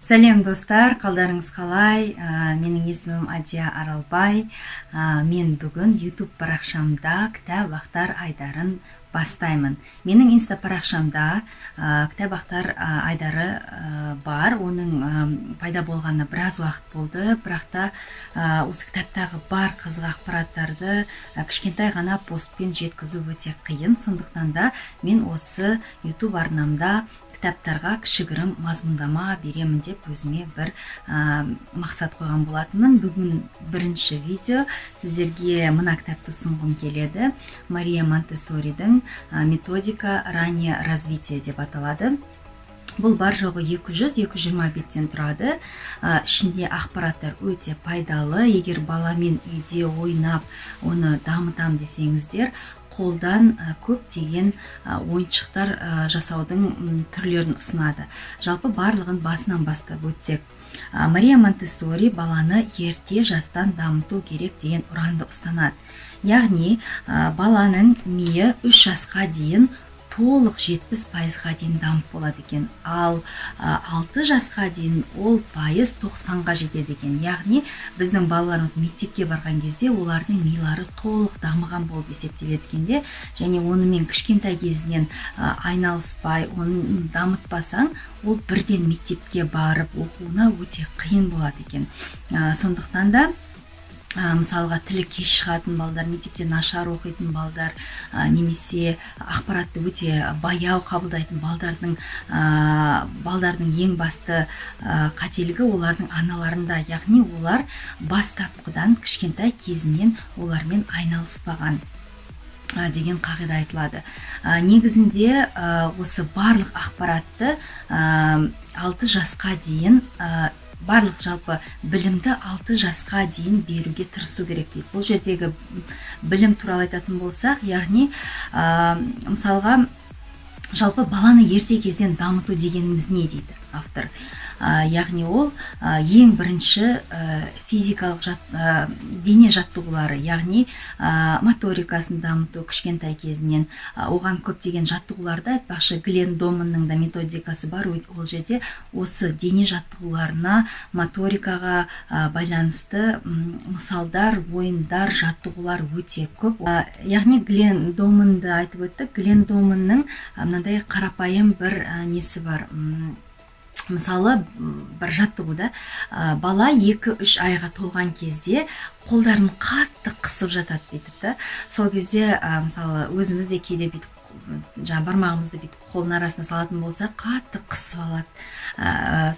Сәлем, достар! Қалдарыңыз қалай? Менің есімім Адия Аралбай. Мен бүгін YouTube парақшамда «Кітап ақтар» айдарын бастаймын. Менің инста парақшамда «Кітап ақтар» айдары бар. Оның пайда болғанына біраз уақыт болды, бірақ та осы кітаптағы бар қызық ақпараттарды кішкентай ғана постпен жеткізу өте қиын. Сондықтан да мен осы YouTube арнамда кітаптарға кішігірім мазмұндама беремін деп өзіме бір мақсат қойған болатынмын. Бүгін бірінші видео, сіздерге мына кітапты ұсынғым келеді. Мария Монтессоридің «Методика раннего развития» деп аталады. Бұл бар жоғы 200-220 беттен тұрады. Ішінде ақпараттар өте пайдалы. Егер баламен үйде ойнап, оны дамытам десеңіздер, қолдан көптеген ойыншықтар жасаудың түрлерін ұсынады. Жалпы, барлығын басынан бастап өтсек, Мария Монтессори баланы ерте жастан дамыту керек деген ұранды ұстанады. Яғни баланың миы 3 жасқа дейін толық 70%-ға дейін дамып болады екен, ал 6 жасқа дейін ол пайыз 90-ға жетеді екен. Яғни біздің балаларымыз мектепке барған кезде олардың милары толық дамыған болып есептеледі екен де. Және онымен кішкентай кезінен айналыспай, оны дамытпасаң, ол бірден мектепке барып оқуына өте қиын болады екен. Сондықтан да мысалға, тілі кеш шығатын балдар, мектепте нашар оқитын балдар немесе ақпаратты өте баяу қабылдайтын балдардың ең басты қателігі олардың аналарында, яғни олар бастапқыдан, кішкентай кезінен олармен айналыспаған деген қағида айтылады. Негізінде осы барлық ақпаратты 6 жасқа дейін, барлық жалпы білімді 6 жасқа дейін беруге тырысу керек дейді. Бұл жердегі білім туралы айтатын болсақ, яғни мысалға, жалпы баланы ерте кезден дамыту дегеніміз не дейді автор. Яғни ол ең бірінші физикалық дене жаттығулары, яғни моторикасын дамыту кішкентай кезінен. Оған көптеген жаттығуларды, айтпақшы, Глен Доманның да методикасы бар. Ол жерде осы дене жаттығуларына, моторикаға байланысты мысалдар, ойындар, жаттығулар өте көп. Яғни Глен Доманды айтып өттік. Глен Доманның мынандай қарапайым бір несі бар, мысалы, бір жаттығу да. Бала 2-3 айға толған кезде қолдарын қатты қысып жатады бүйтіп та. Сол кезде мысалы, өзіміз де кейде бүйтіп жаңағы бармағымызды бүйтіп қолының арасына салатын болсақ, қатты қысып алады.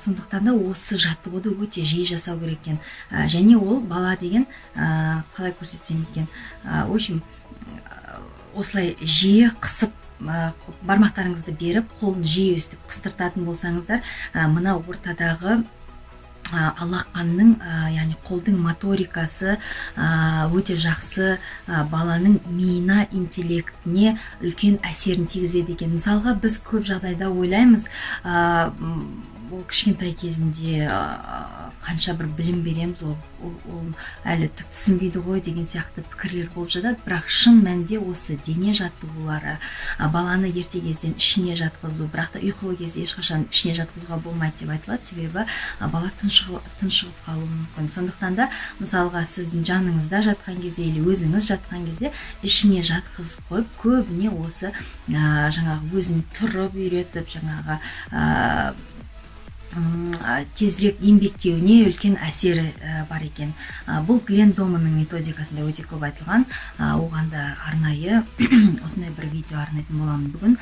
Сондықтан да осы жаттығуды өте жиі жасау керек екен. Және ол бала деген, қалай көрсетсем екен, в общем, осылай жиі қысып, бармақтарыңызды беріп, қолын жиі өстіп қыстыртатын болсаңыздар, мына ортадағы алақанның, яғни қолдың моторикасы өте жақсы, баланың миына, интеллектіне үлкен әсерін тигізеді екен. Мысалға, біз көп жағдайда ойлаймыз, ол кішкентай кезінде қанша бір білім береміз, ол әлі түк түсінбейді ғой деген сияқты пікірлер болып жатады. Бірақ шын мәнінде осы дене жаттығулары, баланы ерте кезден ішіне жатқызу, бірақ та ұйқылы кезде ешқашан ішіне жатқызуға болмайды деп айтылады, себебі бала тұншығып қалуы мүмкін. Сондықтан да, мысалға, сіздің жаныңызда жатқан кезде или өзіңіз жатқан кезде ішіне жатқызып қойып, көбіне осы жаңағы өзін тұрып үйретіп, жаңағы тезірек еңбектеуіне үлкен әсері бар екен. Бұл Глен Доманның методикасында өте көп айтылған. Оған да арнайы осындай бір видео арнайтын боламын. Бүгін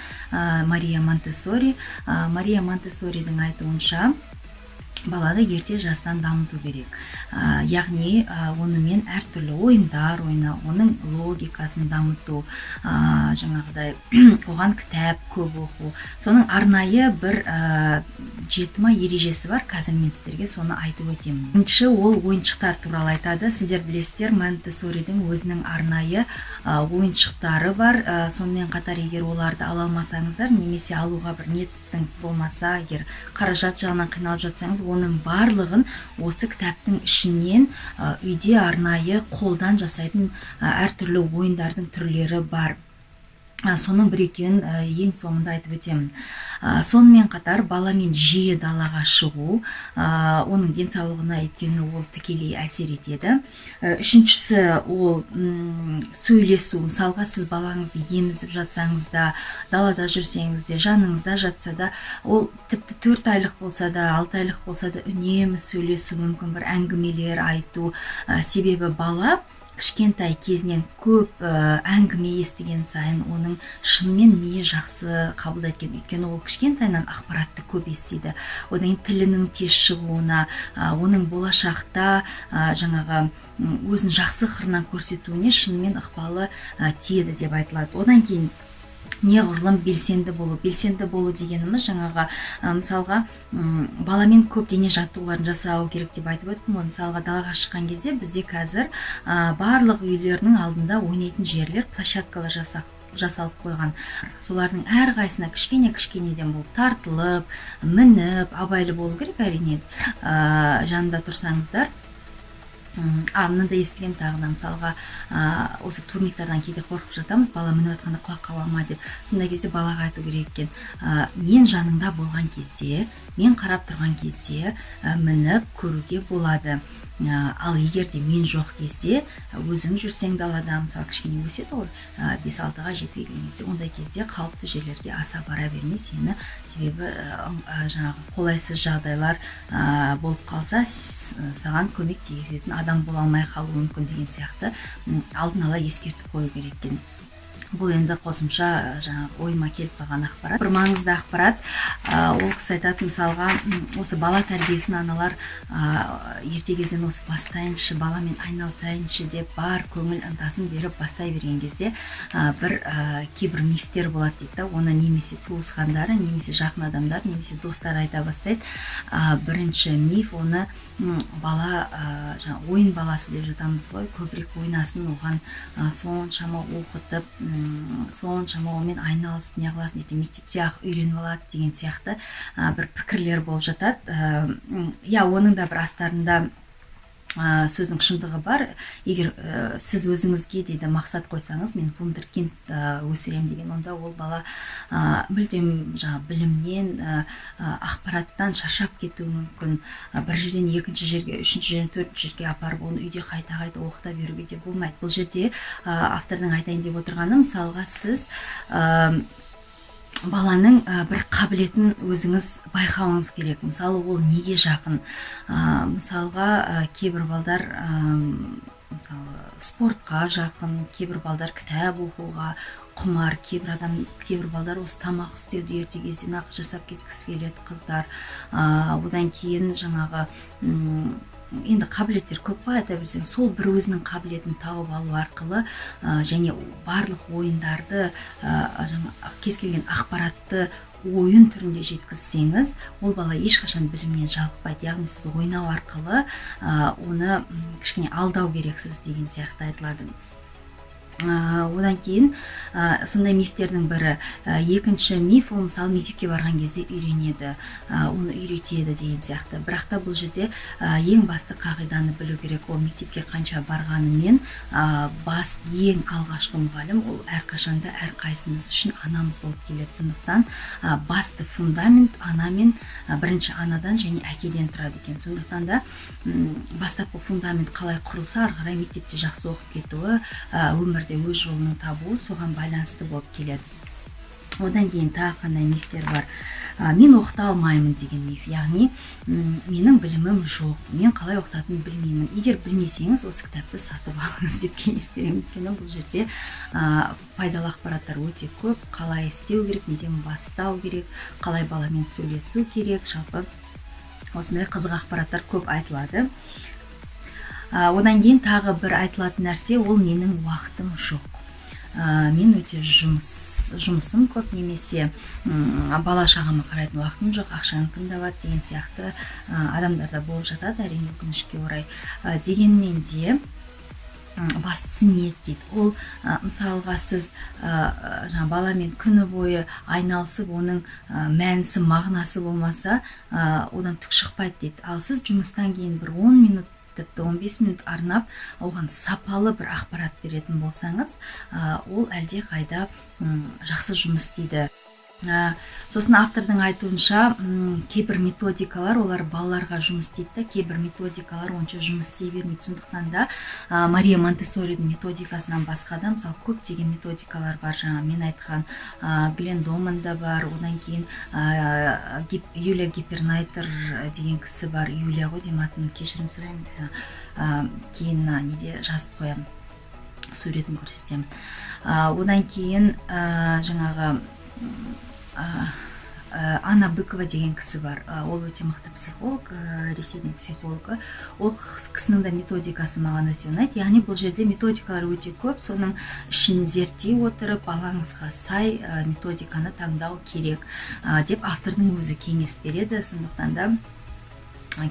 Мария Монтессори. Мария Монтессоридің айтуынша, баланы ерте жастан дамыту керек. Яғни онымен әртүрлі ойындар ойнау, оның логикасын дамыту, жаңағыдай оған кітап көп оқу. Соның арнайы бір жеті ма ережесі бар, қазір мен сіздерге соны айтып өтемін. Бірінші, ол ойыншықтар туралы айтады. Сіздер білесіздер, Монтессоридің өзінің арнайы ойыншықтары бар. Сонымен қатар, егер оларды ала алмасаңыздар немесе алуға бір ниетіңіз болмаса, егер қаражат жағынан қиналып жатсаңыз, оның барлығын осы кітаптың ішінен үйде арнайы қолдан жасайтын әртүрлі ойындардың түрлері бар. Соның бір екеуін ең соңында айтып өтемін. Сонымен қатар баламен жиі далаға шығу, оның денсаулығына, өйткені ол тікелей әсер етеді. Үшіншісі ол сөйлесу. Мысалға, сіз балаңызды емізіп жатсаңыз да, далада жүрсеңіз де, жаныңызда жатса да, ол тіпті 4 айлық болса да, 6 айлық болса да, үнемі сөйлесу мүмкін, бір әңгімелер айту. Себебі бала кішкентай кезінен көп әңгіме естіген сайын, оның шынымен миы жақсы қабылдайды екен, өйткені ол кішкентайынан ақпаратты көп естиді. Одан кейін тілінің тез шығуына, оның болашақта жаңағы өзін жақсы қырынан көрсетуіне шынымен ықпалы тиеді деп айтылады. Одан кейін неғұрлым белсенді болу. Белсенді болу дегеніміз жаңағы, мысалға, баламен көп дене жаттығуларын жасау керек деп айтып өттім ғой. Мысалға, далаға шыққан кезде бізде қазір барлық үйлердің алдында ойнайтын жерлер, площадкалар жасалып қойған. Солардың әрқайсысына кішкене кішкенеден болып тартылып мініп, абайлы болу керек, әрине, жанында тұрсаңыздар. Мынандай естігемін тағы да, мысалға, осы турниктардан кейде қорқып жатамыз, бала мініп жатқанда құлап қала ма деп. Сондай кезде балаға айту керек екен: «Мен жаныңда болған кезде, мен қарап тұрған кезде мініп көруге болады. Ал егер де мен жоқ кезде, өзің жүрсең далада, мысалы, кішкене өседі ғой, 5-6-ға, 7-ге келген кезде, ондай кезде қауіпті жерлерге аса бара берме сені, себебі жаңағы қолайсыз жағдайлар болып қалса, саған көмек тигізетін адам бола алмай қалуы мүмкін» деген сияқты алдын ала ескертіп қою керек екен. Бұл енді қосымша, жаңағы ойыма келіп қалған ақпарат, бір маңызды ақпарат. Ол кісі айтады, мысалға, осы бала тәрбиесін аналар ерте кезден осы бастайыншы, баламен айналысайыншы деп бар көңіл ынтасын беріп бастай берген кезде, бір кейбір мифтер болады дейді да. Оны немесе туысқандары, немесе жақын адамдар, немесе достары айта бастайды. Бірінші миф: оны бала, жаңа ойын баласы деп жатамыз ғой, көбірек ойнасын, оған соншама оқытып, соншама онымен айналысып не қыласың, ертең мектепте ақ үйреніп алады деген сияқты бір пікірлер болып жатады. Иә, оның да бір астарында сөздің шындығы бар. Егер сіз өзіңізге, дейді, мақсат қойсаңыз, мен вундеркинд өсіремін деген, онда ол бала мүлдем жаңағы білімнен, ақпараттан шаршап кетуі мүмкін. Бір жерден екінші жерге, үшінші жерден төртінші жерге апарып, оны үйде қайта қайта оқыта беруге де болмайды. Бұл жерде автордың айтайын деп отырғаны, мысалға, сіз баланың бір қабілетін өзіңіз байқауыңыз керек. Мысалы, ол неге жақын? Мысалға, кейбір балдар, мысалы, спортқа жақын, кейбір балдар кітап оқуға құмар, кейбір балдар осы тамақ істеуді ерте кезден ақ жасап кеткісі келеді, қыздар. Одан кейін жаңағы енді қабілеттер көп қой, айта берсең. Сол бір өзінің қабілетін тауып алу арқылы және барлық ойындарды, жаңа кез келген ақпаратты ойын түрінде жеткізсеңіз, ол бала ешқашан білімнен жалықпайды. Яғни сіз ойнау арқылы оны кішкене алдау керексіз деген сияқты айтылады. Одан кейін сондай мифтердің бірі. Екінші миф ол, мысалы, мектепке барған кезде үйренеді, оны үйретеді деген сияқты. Бірақ та бұл жерде ең басты қағиданы білу керек: ол мектепке қанша барғанымен, ең алғашқы мұғалім ол әрқашанда әрқайсымыз үшін анамыз болып келеді. Сондықтан басты фундамент ана мен бірінші анадан және әкеден тұрады екен. Сондықтан да бастапқы фундамент қалай құрылса, ары қарай мектепте жақсы оқып кетуі, өмірде өз жолын табуы соған байланысты болып келеді. Одан кейін тағы қандай мифтер бар? Мен оқыта алмаймын деген миф, яғни менің білімім жоқ, мен қалай оқытатынын білмеймін. Егер білмесеңіз, осы кітапты сатып алыңыз деп кеңес беремін, өйткені бұл жерде пайдалы ақпараттар өте көп: қалай істеу керек, неден бастау керек, қалай баламен сөйлесу керек, жалпы осындай қызық ақпараттар көп айтылады. Одан кейін тағы бір айтылатын нәрсе ол: менің уақытым жоқ, мен өте жұмысым көп немесе бала шағама қарайтын уақытым жоқ, ақшаны кім табады деген сияқты адамдарда болып жатады, әрине, өкінішке орай. Дегенмен де бастысы ниет дейді. Ол мысалға, сіз жаңа баламен күні бойы айналысып, оның мәнісі, мағынасы болмаса, одан түк шықпайды дейді. Ал сіз жұмыстан кейін бір 10 минут тіпті 15 минут арнап, оған сапалы бір ақпарат беретін болсаңыз, ол әлде қайда жақсы жұмыс істейді. Сосын автордың айтуынша, кейбір методикалар, олар балаларға жұмыс істейді да, кейбір методикалар онша жұмыс істей бермейді. Сондықтан да Мария Монтессоридің методикасынан басқа да, мысалы, көптеген методикалар бар. Жаңа мен айтқан Глен Доман да бар, одан кейін Юлия Гипернайтер деген кісі бар, Юлия ғой деймін атын, кешірім сұраймын, кейін неде жазып қоямын, суретін көрсетемін. Одан кейін жаңағы Анна Быкова деген кісі бар. Ол өте мықты психолог, Ресейдің психологы. Ол кісінің де методикасы маған өте ұнайды. Яғни бұл жерде методикалар өте көп, соның ішін зерттей отырып, балаңызға сай методиканы таңдау керек деп автордың өзі кеңес береді. Сондықтан да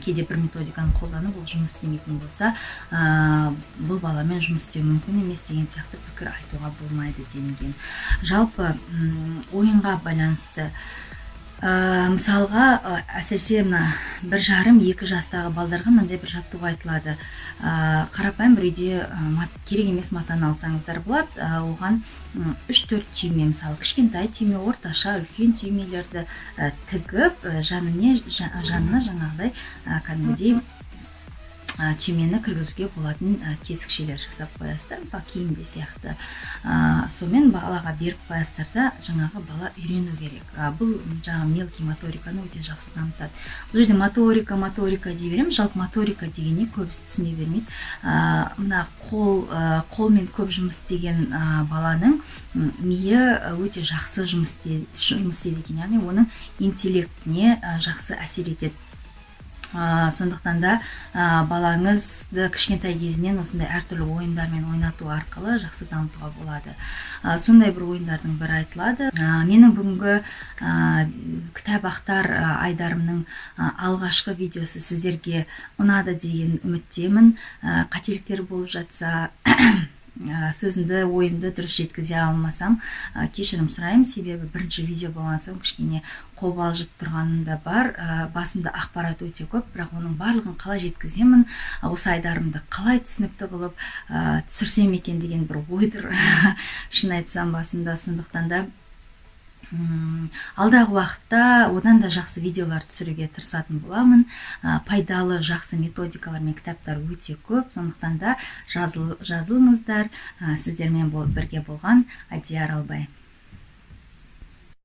кейде бір методиканы қолданып, ол жұмыс істемейтін болса, бұл баламен жұмыс істеу мүмкін емес деген сияқты пікір айтуға болмайды делінген. Жалпы ойынға байланысты, мысалға, әсіресе мына 1,5-2 жастағы балдарға мынандай бір жаттығу айтылады. Қарапайым бір үйде керек емес матаны алсаңыздар болады. Оған 3-4 түйме, мысалы, кішкентай түйме, орташа, үлкен түймелерді тігіп, жанына жаңағыдай кәдімгідей түймені кіргізуге болатын тесікшелер жасап қоясыздар, мысалы, киімде сияқты. Сонымен балаға беріп қоясыздар да, жаңағы бала үйрену керек. Бұл жаңағы мелкий моториканы өте жақсы дамытады. Бұл жерде моторика, моторика дей береміз. Жалпы моторика деген не, көбісі түсіне бермейді. Мына қолмен көп жұмыс істеген баланың миы өте жақсы жұмыс істейді екен, яғни оның интеллектіне жақсы әсер етеді. Сондықтан да балаңызды кішкентай кезінен осындай әртүрлі ойындармен ойнату арқылы жақсы дамытуға болады. Сондай бір ойындардың бірі айтылады. Менің бүгінгі кітап ақтар айдарымның алғашқы видеосы сіздерге ұнады деген үміттемін. Қателіктер болып жатса, сөзімді, ойымды дұрыс жеткізе алмасам, кешірім сұраймын, себебі бірінші видео болған соң кішкене қобалжып тұрғаным да бар. Басымда ақпарат өте көп, бірақ оның барлығын қалай жеткіземін, осы айдарымды қалай түсінікті қылып түсірсем екен деген бір ой тұр, шын айтсам, басымда. Сондықтан да алдағы уақытта одан да жақсы видеолар түсіруге тырысатын боламын. Пайдалы, жақсы методикалар мен кітаптар өте көп, сондықтан да жазылыңыздар. Сіздермен бірге болған Адия Аралбай.